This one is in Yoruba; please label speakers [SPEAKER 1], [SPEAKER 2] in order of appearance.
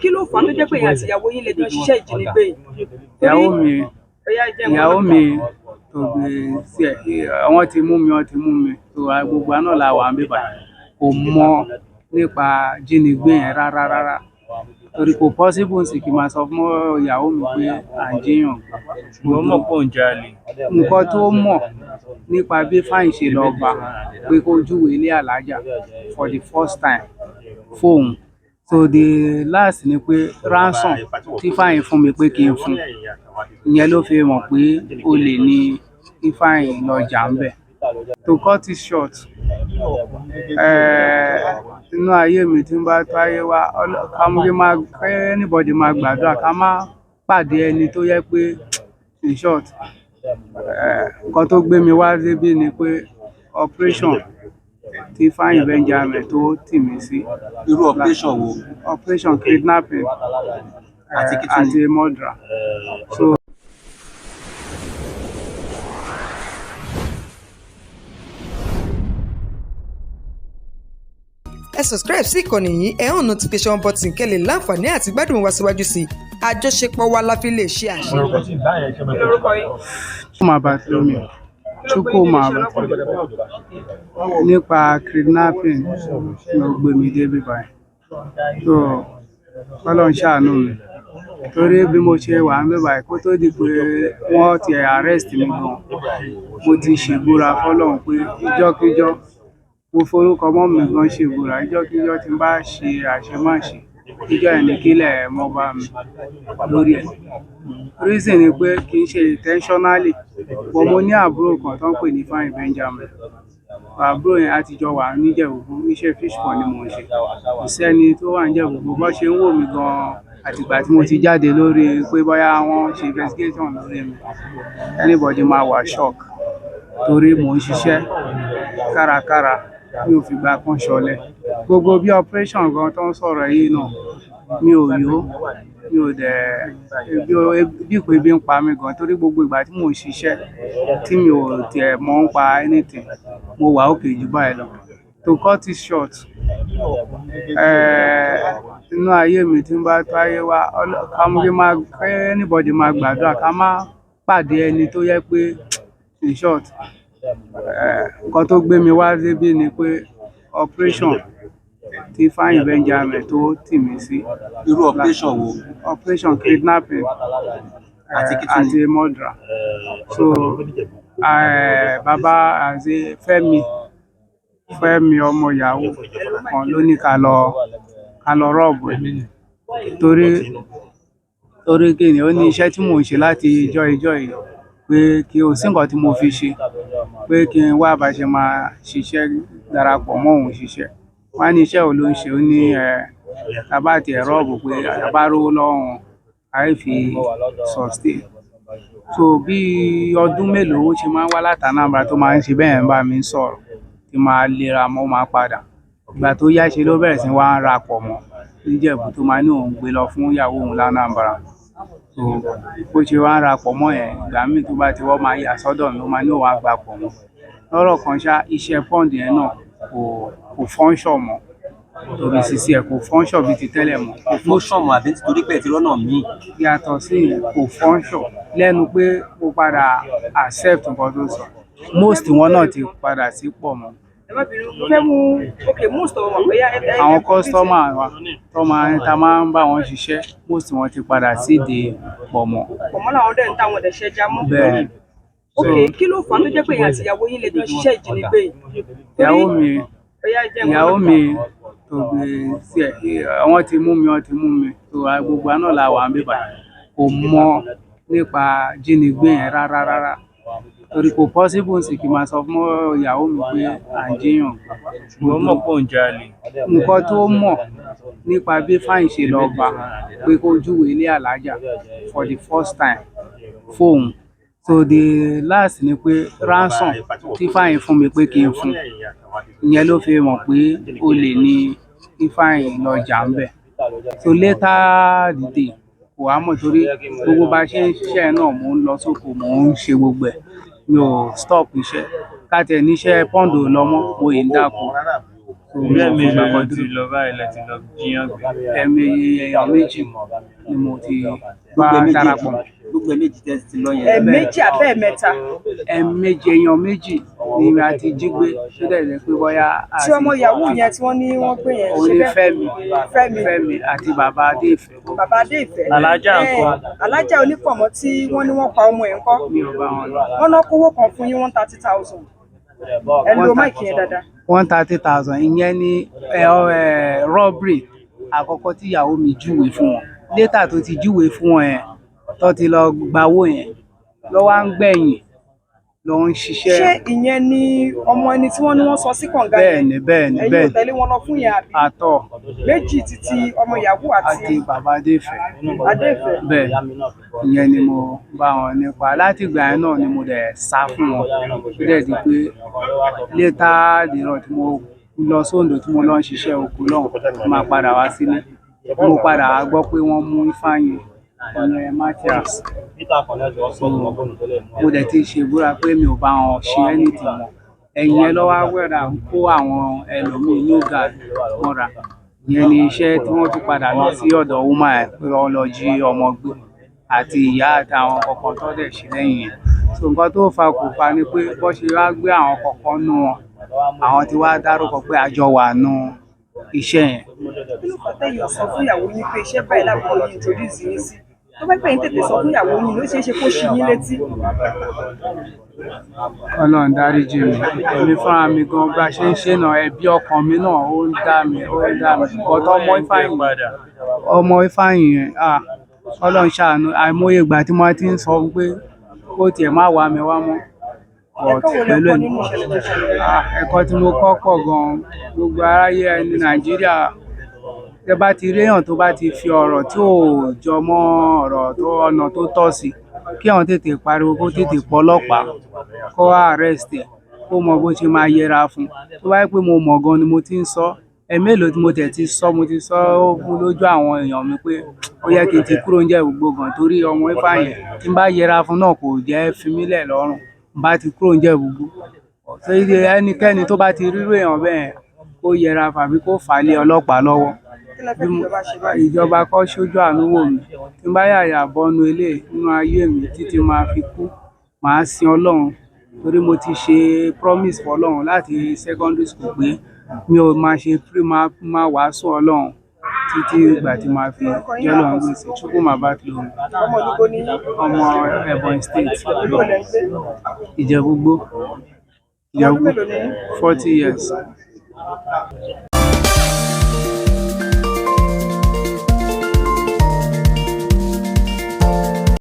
[SPEAKER 1] Kí ló fà á tó jẹ́ pé ẹ̀yin àti ìyàwó yín lè jọ ṣiṣẹ́ ìjínigbé yìí?
[SPEAKER 2] Ìyàwó mi,
[SPEAKER 1] Ọ̀yá, ẹ jẹ́ n
[SPEAKER 2] ìyàwó
[SPEAKER 1] gbọ́.
[SPEAKER 2] Mi tó gbé sí ẹ, wọ́n ti mú mi, wọ́n ti mú mi tó. Gbogbo wa náà la wà níbí báyìí. Kò mọ̀ nípa jínigbé yẹn rárá rárá, torí kò possible sí kí n máa sọ fún ìyàwó mi pé à ń jíyàn gbé.
[SPEAKER 3] Ṣùgbọ́n mọ̀ pé òun jalè.
[SPEAKER 2] Nǹkan tó mọ̀ nípa bí Fáyìn ṣe lọ bá pé kó júwe ilé alájà for the first time fóun. So the last ni pé ransom tí Fáyìn fún mi pé kí n fún, ìyẹn ló fi mọ̀ pé olè ní Ifeanyi lọ jà ń bẹ̀. To cut it short, inú ayé mi tí ń bá tó ayé wá, ká mú kí máa kí anybody máa gbàdúrà ká má pàdé ẹni tó yẹ pé, in short, nǹkan tó gbé mi wá síbí ni pé operation tí Ifeanyi Benjamin tó tì mí sí.
[SPEAKER 4] Irú operation wo?
[SPEAKER 2] Operation kidnapping.
[SPEAKER 4] Àti kí tún ni?
[SPEAKER 2] Àti murder. So
[SPEAKER 5] Ẹ subscribe sí ìkànnì yìí, ẹ hàn notification button kẹ́ lè láǹfààní àti gbádùn wa síwájú sí i. Àjọṣepọ̀ wa la fi lè ṣe àṣeyọrí.
[SPEAKER 1] Kí lorúkọ yín?
[SPEAKER 2] Chukwuma Bartholomew. Chukwuma Bartholomew. Nípa kidnapping ló gbé mi débi báyìí. So k'Ọlọ́run ṣàánú mi, torí bí mo ṣe wà níbí báyìí, kó tó di pé wọ́n ti arrest mi gan, mo ti ṣèbúra f'Ọlọ́run pé ìjọ́kíjọ́, mo forúkọ mọ́ mi gan ṣèbúra, ìjọ́kíjọ́ tí n bá ṣe àṣemáṣe, ìjọ́ yẹn ni kílẹ̀ mọ́ bá mi lórí ẹ̀. Reason ni pé kì í ṣe intentionally, but mo ní àbúrò kan tó ń pè ní Ifeanyi Benjamin. Àbúrò yẹn, a ti jọ wà níjẹ̀bú, iṣẹ́ fish pond ni mò ń ṣe. Kò sẹ́ni tó wà níjẹ̀bú bó ṣe ń wò mí gan. Àtìgbà tí mo ti jáde lórí pé bóyá wọ́n ṣe investigation lórí mi, anybody máa wà shock, torí mò ń ṣiṣẹ́ kárakára, mi ò fìgbà kan ṣọ̀lẹ. Gbogbo bí operation gan tó ń sọ̀rọ̀ yìí náà, mi ò yó, mi ò dẹ̀ bí pé ebi ń pa mí gan, torí gbogbo ìgbà tí mò ń ṣiṣẹ́ tí mi ò tiẹ̀ mọ̀ ń pa anything, mo wà okay jù báyìí lọ. To cut it short, inú ayé mi tí ń bá tó ayé wá, ká mú kí máa kí anybody máa gbàdúrà ká má pàdé ẹni tó yẹ pé, in short, nǹkan tó gbé mi wá síbí ni pé operation tí Ifeanyi Benjamin tó tì mí sí.
[SPEAKER 4] Irú operation wo?
[SPEAKER 2] Operation kidnapping.
[SPEAKER 4] Àti kí tún ni?
[SPEAKER 2] Àti murder. So bàbá àti Fẹ́mi, Fẹ́mi ọmọ yahoo kan ló ní ká lọ rob ẹ̀, torí kí ni, ó ní iṣẹ́ tí mò ń ṣe láti ijọ́ ijọ́ yìí pé kí o sí nǹkan tí mo fi ṣe, pé kí n wá bá ṣe máa ṣiṣẹ́ darapọ̀ mọ́ òun ṣiṣẹ́. Wọ́n á ní iṣẹ́ wo ló ń ṣe? Ó ní ẹ̀ tá bá tiẹ̀ rob, pé tá bá rówó lọ́wọ́ wọn, a lè fi sustain. So bí ọdún mélòó, ó ṣe máa ń wá láti Anambra tó máa ń ṣe bẹ́ẹ̀, ń bá mi sọ̀rọ̀ tí máa lera mọ́, máa padà. Ìgbà tó yá, ṣe ló bẹ̀rẹ̀ sí wá ń ra pọ̀ mọ́ níjẹ̀bú, tó máa ní òun gbé lọ fún ìyàwó òun l'Anambra. So bó ṣe wá ń ra pọ̀ mọ́ yẹn, ìgbà míì tó bá ti wọ́n máa yà sọ́dọ̀ mi, ó máa ní òun á gba pọ̀ mọ́. Lọ́rọ̀ kan ṣá, iṣẹ́ pond yẹn náà kò function mọ́, torí sísí ẹ̀ kò function bíi ti tẹ́lẹ̀ mọ́.
[SPEAKER 4] Kò function mọ́, àbí nítorí pé ẹ ti rọ́nà míì?
[SPEAKER 2] Yàtọ̀ sí ìyẹn, kò function lẹ́nu pé mo padà accept nǹkan tó sọ. Most wọn náà ti padà sí pọ̀ mọ́.
[SPEAKER 1] Ẹ má bínú, mo fẹ́ mú, ok, most of wọn bóyá ẹ
[SPEAKER 2] Àwọn customer wa tó máa ń ta máa ń bá wọn ṣiṣẹ́, most wọn ti padà sídìí pọ̀ mọ́.
[SPEAKER 1] Pọ̀ mọ́ làwọn dẹ̀ ń ta, àwọn dẹ̀ ṣẹja mọ́.
[SPEAKER 2] Bẹ́ẹ̀.
[SPEAKER 1] Ok, kí ló fà á tó jẹ́ pé ẹ̀yin àti ìyàwó yín lè jọ ṣiṣẹ́ ìjínigbé yìí?
[SPEAKER 2] Ìyàwó mi,
[SPEAKER 1] Ọ̀yá, ẹ jẹ́ n gbọ́.
[SPEAKER 2] ìyàwó mi tó gbé sí ẹ, wọ́n ti mú mi, wọ́n ti mú mi tó. Gbogbo wa náà la wà níbí báyìí. Kò mọ̀ nípa jínigbé yẹn rárá rárá, torí kò possible sí kí n máa sọ fún ìyàwó mi pé à ń jíyàn gbé.
[SPEAKER 3] Ṣùgbọ́n mọ̀ pé òun jalè.
[SPEAKER 2] Nǹkan tó mọ̀ nípa bí Fáyìn ṣe lọ bá pé kó júwe ilé alájà for the first time fóun. So the last ni pé ransom tí Fáyìn fún mi pé kí n fún, ìyẹn ló fi mọ̀ pé olè ní Ifeanyi lọ jà ń bẹ̀. So later the day, kò wá mọ̀, torí gbogbo bá ṣe ń ṣiṣẹ́ náà, mò ń lọ sóko, mò ń ṣe gbogbo ẹ̀, mi ò stop iṣẹ́. Ká tiẹ̀ níṣẹ́ pond ò lọ mọ́, mo yìí ń dáko.
[SPEAKER 3] Bí ẹ̀mí lọ ti lọ báyìí lẹ ti lọ jíyàn gbé.
[SPEAKER 2] Ẹ̀mí èèyàn méjì ni mo ti bá
[SPEAKER 4] Gbogbo ẹ̀ méjì,
[SPEAKER 2] darapọ̀.
[SPEAKER 4] gbogbo ẹ̀ méjì tẹ́ ti lọ yẹn.
[SPEAKER 1] Ẹ̀ẹ̀mejì abẹ́ẹ̀mẹ́ta?
[SPEAKER 2] Ẹ̀ẹ̀mejì, èèyàn méjì ni a ti jí gbé, tó dẹ̀ jẹ́ pé bóyá a
[SPEAKER 1] Tí
[SPEAKER 2] ti
[SPEAKER 1] ọmọ yahoo yẹn tí wọ́n ní wọ́n gbé yẹn,
[SPEAKER 2] òun
[SPEAKER 1] ṣe
[SPEAKER 2] ni
[SPEAKER 1] bẹ́ẹ̀?
[SPEAKER 2] Fẹ́mi.
[SPEAKER 1] Fẹ́mi.
[SPEAKER 2] Fẹ́mi àti bàbá Adéìfẹ́.
[SPEAKER 1] Bàbá Adéìfẹ́.
[SPEAKER 3] Alájà ńkọ́?
[SPEAKER 1] Alájà onípọ̀mọ́ tí wọ́n ní wọ́n pa ọmọ ẹ̀ ńkọ́?
[SPEAKER 2] Mi ò bá wọn lọ.
[SPEAKER 1] Wọ́n ná kówó kan fún yín, 130,000. Ẹ lo máìkì yẹn dáadáa.
[SPEAKER 2] 130,000 ìyẹn ni ẹ ọ ẹ robbery àkọ́kọ́ tí ìyàwó mi júwe fún wọn. Later tó ti júwe fún wọn yẹn, tó ti lọ gbawó yẹn, ló wá ń gbẹ̀yìn ló ń ṣiṣẹ́.
[SPEAKER 1] Ṣé ìyẹn ni ọmọ ẹni tí wọ́n ní wọ́n sọ sí kànga yẹn?
[SPEAKER 2] Bẹ́ẹ̀ ni, bẹ́ẹ̀ ni.
[SPEAKER 1] Ẹ̀yin ò
[SPEAKER 2] Bẹ́ẹ̀.
[SPEAKER 1] tẹ̀lé wọn lọ fún yẹn, àbí?
[SPEAKER 2] Àtọ̀.
[SPEAKER 1] Méjì títí ọmọ yahoo àti
[SPEAKER 2] Àti bàbá Adéìfẹ́.
[SPEAKER 1] Adéìfẹ́.
[SPEAKER 2] Bẹ́ẹ̀, ìyẹn ni mo bá wọn nípa. Láti ìgbà yẹn náà ni mo dẹ̀ sá fún wọn. Ó dẹ̀ di pé later dìrọ̀ tí mo lọ sóńdó, tí mo lọ ń ṣiṣẹ́ oko lọ́hùn, mo máa padà wá sílé, mo padà wá gbọ́ pé wọ́n mú Ifeanyi, ìyẹn Matthias. So mo dẹ̀ ti ṣe ìbúra pé mi ò bá wọn ṣe anything mọ́. Ẹ̀yìn yẹn lọ́wọ́ wẹ̀rà ń kó àwọn ẹlòmíín new guard mọ́ra. Ìyẹn ni iṣẹ́ tí wọ́n tún padà lọ sí ọ̀dọ̀ woman ẹ̀ pé wọ́n lọ jí ọmọ gbé àti ìyá àtàwọn kọ̀ọ̀kan tó dẹ̀ ṣe lẹ́yìn yẹn. So nǹkan tó fa kò fa ni pé bó ṣe wá gbé àwọn kọ̀ọ̀kan nú wọn, àwọn tí wàá dárúkọ pé àjọ wà nù iṣẹ́ yẹn.
[SPEAKER 1] Kí ló fà tẹ́yìn ò sọ fún ìyàwó yín pé iṣẹ́ báyìí lábúrò yín introduce yín sí? Tó bá pẹ̀yìn tètè sọ fún ìyàwó yín, ló ṣeé ṣe kó ṣí yín létí.
[SPEAKER 2] Ọlọ́run dáríjì mi. Èmi fúnra mi gan, bá ṣe ń ṣe náà, ẹbí ọkàn mi náà ó ń dá mi, ó ń dá mi. Ọ̀tọ̀ ọmọ Ifeanyi,
[SPEAKER 3] Padà.
[SPEAKER 2] ọmọ Ifeanyi yẹn, ah, Ọlọ́run ṣàánú. Àìmọye ìgbà tí mo ti ń sọ pé kó tiẹ̀ má wá mi wá mọ́. But
[SPEAKER 1] Ẹ̀kọ́ wo lẹ
[SPEAKER 2] pẹ̀lú
[SPEAKER 1] kọ́
[SPEAKER 2] ẹ̀
[SPEAKER 1] nínú ìṣẹ̀lẹ̀ tó ṣẹlẹ̀?
[SPEAKER 2] Ah, ẹ̀kọ́ tí mo kọ́ pọ̀ gan-an. Gbogbo aráyé ẹni Nàìjíríà, tẹ bá ti réèyàn tó bá ti fi ọ̀rọ̀ tí ò jọ mọ́ ọ̀rọ̀ tó ọ̀nà tó tọ́ sí, kí àwọn tètè pariwo, kó tètè pọlọ́pàá, kó arrest ẹ̀, kó mọ bó ṣe máa yẹra fún un. Tó bá jẹ́ pé mo mọ̀ gan ni mo ti ń sọ, ẹ̀ẹ̀mélòó tí mo tẹ̀ ti sọ, mo ti sọ ó fún lójú àwọn èèyàn mi pé ó yẹ kí n ti kúrò níjẹ̀ gbogbo gan torí ọmọ Ifeanyi yẹn, tí n bá yẹra fún náà kò jẹ́ fi mí lẹ̀ lọ́rùn, n bá ti kúrò níjẹ̀ gbogbo. So ẹnikẹ́ni tó bá ti rírú èèyàn bẹ́ẹ̀, kó yẹra fún àbí kó fà á lé ọlọ́pàá lọ́wọ́.
[SPEAKER 1] Kí lẹ fẹ́ kí ìjọba ṣe báyìí?
[SPEAKER 2] Ìjọba kó ṣojú àánú wò mí. Tí n bá yàyà bọ́nu eléyìí nínú ayé mi títí máa fi kú, màá sin Ọlọ́run torí mo ti ṣe promise fún Ọlọ́run láti secondary school pé mi ò máa ṣe free, máa máa wàásù Ọlọ́run títí ìgbà tí màá fi jẹ́ Ọlọ́run gbèsè. Chukwuma Bartholomew.
[SPEAKER 1] Ọmọ olúbo ni yín?
[SPEAKER 2] Ọmọ Ebonyi State.
[SPEAKER 1] Ìlú wo lẹ ń gbé?
[SPEAKER 2] Ìjẹ̀bú-Igbó.
[SPEAKER 1] Ọmọ ọdún mélòó ni yín?
[SPEAKER 2] 40 years.